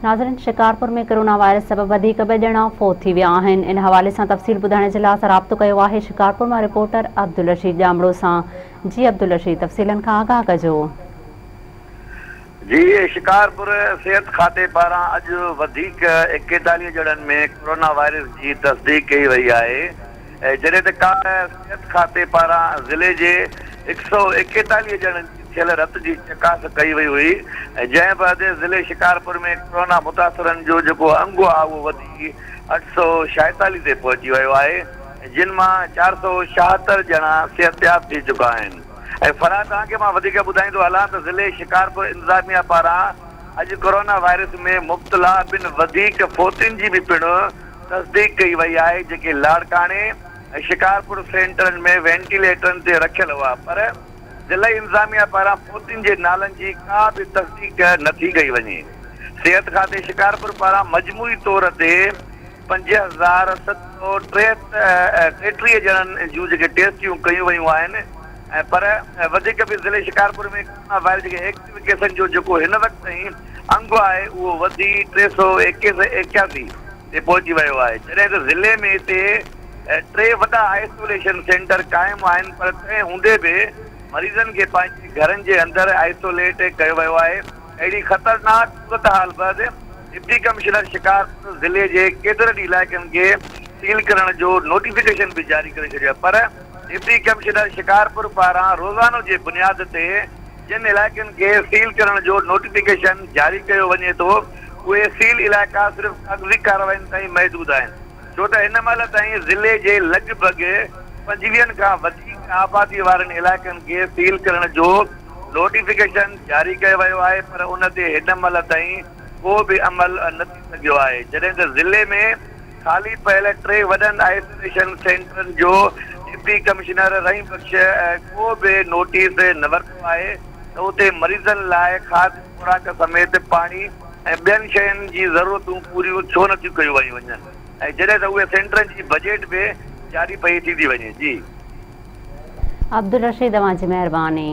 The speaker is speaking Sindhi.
ناظرين شڪارپور ۾ ڪرونا وائرس سبب وڌيڪ ٻه ڄڻا فوت ٿي ويا آهن ان حوالي سان تفصيل ٻڌائڻ جي لاء اسان رابطو ڪيو آهي شڪارپور مان رپورٽر عبدالرشيد ڄامڙو سان جي عبدالرشيد تفصيلن کان آگاهه ڪجو. جي شڪارپور صحت کاتي پاران اڄ وڌيڪ ايڪيتاليهه ڄڻن ۾ ڪرونا وائرس جي تصديق ڪئي وئي آهي جڏهن ته ڪالهه صحت کاتي پاران ضلعي جي هڪ سئو ايڪيتاليهه ڄڻن جي ٿيل رت جي چڪاس ڪئي وئي هئي جنهن بعد ضلعي شڪارپور ۾ ڪرونا متاثرن جو جيڪو انگ آهي اهو وڌي 846 تي پهچي ويو آهي جن مان 476 ڄڻا صحتياب ٿي چڪا آهن ۽ فرح توهان کي مان وڌيڪ ٻڌائيندو هلان ته ضلعي شڪارپور انتظاميا پاران اڄ ڪرونا وائرس ۾ مبتلا ٻن وڌيڪ فوتين جي به پڻ تصديق ڪئي وئي آهي جيڪي لاڙڪاڻي ۽ شڪارپور سينٽرن ۾ وينٽيليٽرن تي رکيل هئا پر ضلعي انتظاميا پاران فوتين جي نالن جي ڪا به تصديق نه ٿي ڪئي وڃي. صحت کاتي شڪارپور پاران مجموعي طور تي 5733 ڄڻن جون جيڪي ٽيسٽيون ڪيون ويون آهن ۽ پر وڌيڪ به ضلعي شڪارپور ۾ ڪرونا وائرس جيڪي ايڪٽو ڪيسن جو جيڪو هن وقت تائين انگ آهي اهو وڌي 381 تي پهچي ويو آهي جڏهن ته ضلعي ۾ هتي ٽي وڏا آئسوليشن سينٽر قائم آهن پر تنهن هوندي به مريضن کي پنهنجي گهرن جي اندر آئسوليٽ ڪيو ويو آهي اهڙي خطرناڪ صورتحال بعد ڊپٽي ڪمشنر شڪارپور ضلعي جي ڪيترن ئي علائقن کي سيل ڪرڻ جو نوٽيفڪيشن به جاري ڪري ڇڏيو آهي پر ڊپٽي ڪمشنر شڪارپور پاران روزانو جي بنياد تي جن علائقن کي سيل ڪرڻ جو نوٽيفڪيشن جاري ڪيو وڃي ٿو اهي سيل علائقا صرف ڪاغذي ڪارروائين تائين محدود آهن ڇو ته هن مهل تائين ضلعي جي لڳ ڀڳ پنجويهن کان وڌيڪ آبادي وارن علائقن کي سيل ڪرڻ جو نوٽيفڪيشن جاري ڪيو ويو آهي پر ان تي هن مهل تائين ڪو به عمل نه ٿي سگهيو آهي جڏهن ته ضلعي ۾ خالي پيل ٽي وڏن آئسوليشن سينٽرن جو ڊپٽي ڪمشنر رحيم بخش ڪو به نوٽيس نه ورتو آهي ته اتي مريضن لاء کاڌ خوراڪ سميت پاڻي ۽ ٻين شين جي ضرورتون پوريون ڇو نه ٿيون ڪيون ويون وڃن ۽ جڏهن ته اهي سينٽرن جي بجيٽ به جاري پئي ٿيندي وڃي جي. عبدالرشيد اوهان جي مهرباني.